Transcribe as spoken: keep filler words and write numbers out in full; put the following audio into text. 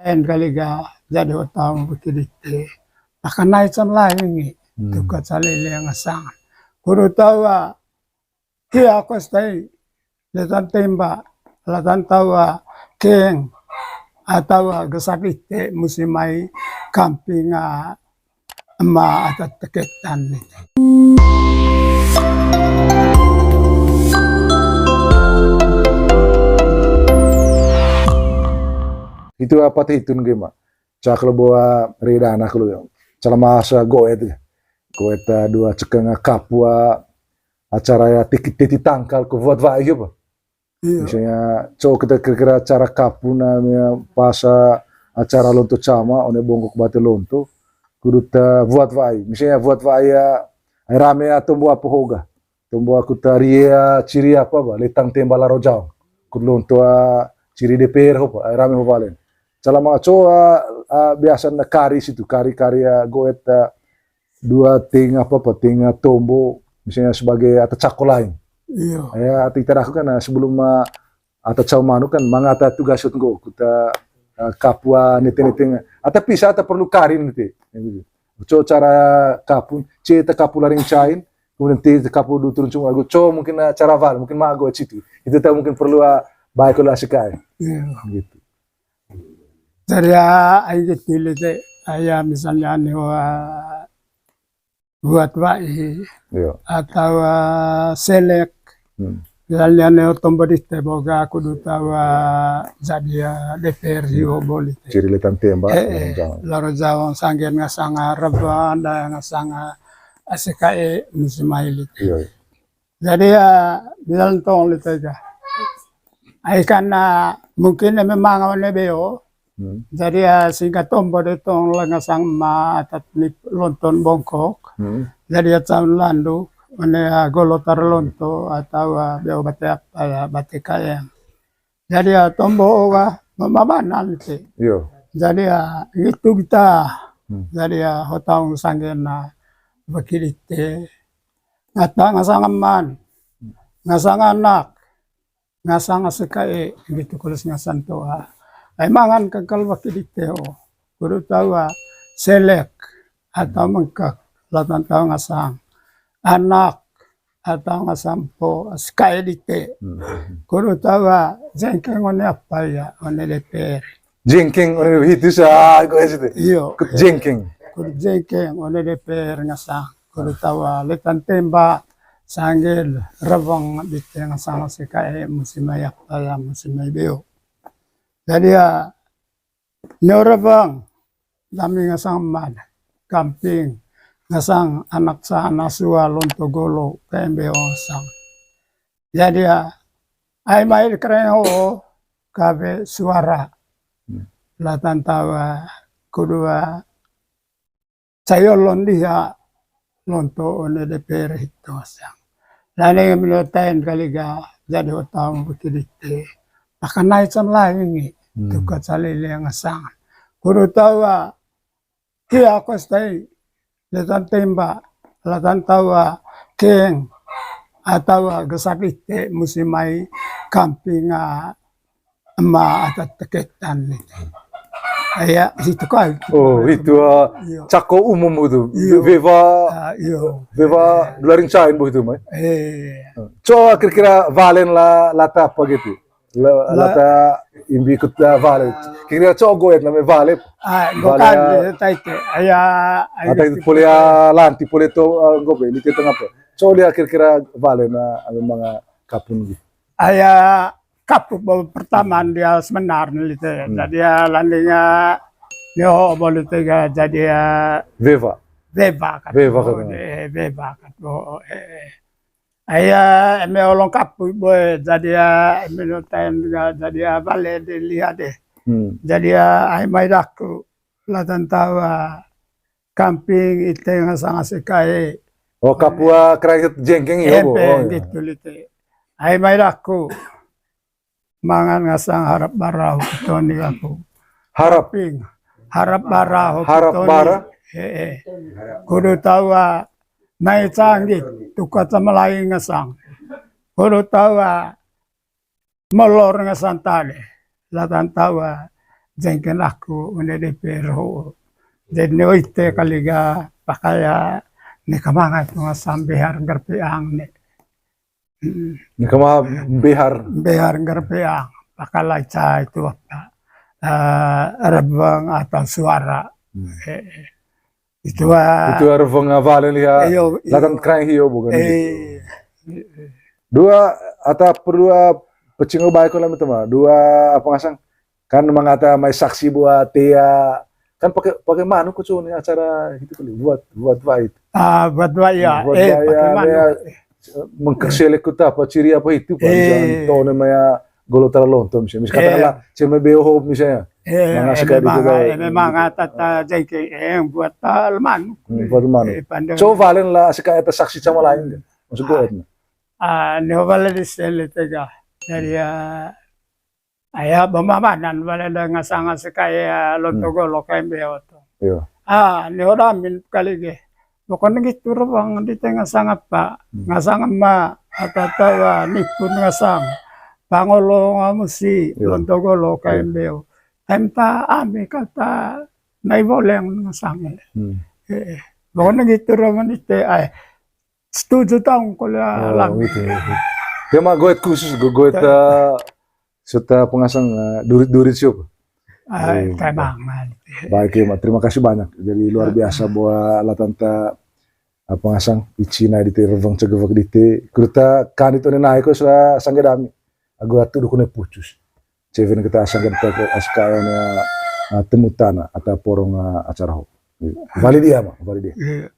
En kali ga jadi hotau bukit dite. Pakanai cam lain ngi. Hmm. Tuka calele ngasang. Kudu tau a, hia kos tai. Letan temba. Letan tau a keng. Atau a gesak dite musi mai kamping a ema ata teketan. Itu apa teh itu nge ma? Cak lo bawa rida anak lo ya. Calama asa goet ya. Goet, eh, dua cekeng, eh, kapua acara ya tiki titi tangkal ko buat wa iyo apa? Iya. Misalnya, co kita kira-kira acara kapuna, misalnya pas, eh, acara lonto cama, one bongkok bate lonto, kudu ta buat wai. Misalnya buat wai ya, ai rame atau buat apa hoga. Tombo aku ta ria ciri apa ba, letang temba laro jaong. Kudu lonto, ah, ciri D P R hopa, ai rame ho valen. Calama co, ah, ah, biasa na kari situ, kari-kari, ah, goet, ah, dua ting apa apa, ting, ah, tombo, misalnya sebagai ata cako lain. Iya. Ya, ata ita daku kan, ah, sebelum, ah, ata cau manuk kan, mangata tugas yot nggo, kuta, ah, kapua nete-nete. Ata pisa, ata perlu karin nete. Ya, gitu. Co cara kapun, ce ta kapu laring cain, kemudian te ta kapu du turun cuma, agu co mungkin, ah, cara val, mungkin ma agu situ. Itu ta mungkin perlu, ah, baik kalau asik ai. Iya. Gitu. Jadi, ah, ai gitu, lite, ah, ya, misalnya, nih, wah, buat wai, iya, atau, ah, selek. Hmm. Misalnya, nih, tombo dite boga, kudu tau, ah, jadi, ah, D P R, hmm, sio boli te. Ciri letan temba, eh, eh, laro jaong. Laro jaong sanggen ngasang, ah, reban, da ngasang, ah, A C K E, musi mai lite. Iya, iya. Jadi, ya, bilang tong lite ja. Ai kan, ah, mungkin memang one beo. Hmm. Jadi, ah, singkat tombo de tong lenga sang ma atat ni lonton bongkok. Hmm. Jadi, ah, caun landu, one, ah, golo tar lonto atau, ah, beo bate apa ya, bate kayang. Jadi, ah, tombo wa mamanan lite. Iyo. Jadi, ah, itu kita. Hmm. Jadi, ah, hotau sanggen na bakilite. Ngata ngasang aman, ngasang anak, ngasang A C K E, gitu, kulis ngasang toa. Ai mangan kengkal wakil dite ho. Kudu tau, ah, selek atau mengkek, latan tau ngasang anak atau ngasang po A C K E dite. Hmm. Kudu tau, ah, jengkeng one apa ya, one D P R. Jengkeng one itu sa, kok ya situ? Iyo. Kut jengkeng. Kudu jengkeng one D P R ngasang. Kudu tau, ah, letan temba, sanggil, rebeng, dite ngasang A C K E, musi mai apa ya, musi mai beo. Jadi ya, nyo rebeng, dami ngasang mad, kamping, ngasang anak sa, anak sua, lonto golo, K M B O ngasang. Jadi ya, ai mai kereng ho, kabe suara. Hmm. Latan tau, ah, kudu, ah, cayolon diha lonto one D P R hito sang. Lane mino tain kali ga jadi hotau bukit dite. Pakanai cam lain ngi. Hmm. Tuka calele ngasang. Kudu tau, ah, hia kos tai. Letan temba. Letan tau, ah, keng. Atau, ah, gesak dite musi mai kamping, ah, ema atat teketan ni. Aya, situ kai. Oh, itu, ah, iyo, cako umum itu. Iyo. Veva, ah, iyo, veva, eh, dularin cain bo itu, mai. Eh. Coba kira-kira valen la, lata apa gitu? La, la, lata imbi ikut, ah, valen. Kira-kira coba goet namanya valen. Ah, valen, bukan, ah, eh, tai te. Aya, aya, atau itu pole, ah, lanti pole to, ah, gobe, ini tengah apa? Coba lihat kira-kira valen, ah, memang, ah, kapun gitu. Aya, kapu bo pertama dia sebenar ni lite. Hmm. Jadi ya landing ya, yo bo lite ga jadi ya. Veva. Veva kat. Veva bo, kat. Eh, veva kat bo, eh, eh. Aya, eme olong kapu bo, eh, jadi ya, eme no ten ga jadi ya, bale de lihat deh. Hmm. Jadi ya, ai mai daku, latan tau, ah, kamping ite ngasang A C K E. Oh, kapua kerajaan jengkeng ya, bo. Empe, oh, ya, gitu lite. Ai mai daku. Mangan ngasang harap bara ho pitoni aku. Harap. Ping. Harap bara ho pitoni. Harap bara? Heeh. Kudu tau, ah, nai canggih, tuka sama lain ngasang. Kudu tau, ah, molor ngasang tale. Latan tau, ah, jengken aku, une D P R ho. Jadi ne oite kali ga pakaya ne kamanga tu ngasang behar garpe ang ne. Mm. Ne kama behar. Behar garpe ang. Pakalai ca itu apa? Eh, rebeng atau suara. Hmm. Eh, eh. Itu, ah, itu rebeng, ah, valen liha. Iyo, iyo. Latan krai hio bukan gitu. Eh. Dua, ata perlu, ah, pecing baik lah, teman. Dua, apa ngasang? Kan mangata mai saksi buat tia, kan pakai, pakai manuk ko ni acara itu kali, buat, buat wai. Ah, buat wai ya. Hmm, buat wai ya, pakai manuk. Mengkeselek ku ta apa ciri apa itu, Pak. Eh. Misalnya, tone maya golo tara lontong misalnya. Misalnya katakanlah, ceme beo hop misalnya. Eh, manga eh, sekali memang, eh, memang tata jengke, eh, buat tal manuk. Hmm, buat manuk. Eh, pandang. Coba valen lah, sekali atas saksi sama lain. Maksud gue, ah, ne valen di sel tega. Dari, ah, aya bamamanan bale da ngasanga sekaya lonto golo kaimbe oto. Iyo. Ah, ne oda min kali ge. Pokoknya gitu rebeng di tengah sanga pa. Hmm. Ngasanga ma, atau tawa nipun ngasang. Pangolo ngamusi, iyo, lonto golo kaimbe. Em ta ami kata nai boleng ngasang. Hmm. Eh, eh. Pokoknya gitu rebeng di te, ai. Setuju taung kalau, oh, alam gitu. Tema goet khusus, go-, goet, eh, serta pengasang, eh, durit-durit siop. Ah, eh, tema, gitu. Baik, ya, Mak. Terima kasih banyak. Jadi, luar biasa buat latanta, eh, pengasang ici nai dite rebeng cegewek dite. Kurta kanit one nai ko sudah sangge dami. Agu atu dukune pucus. Ceven kita sangge dite aska one, eh, temu tana atau porong, eh, acara ho. Valid ya, Mak, valid ya. Iya.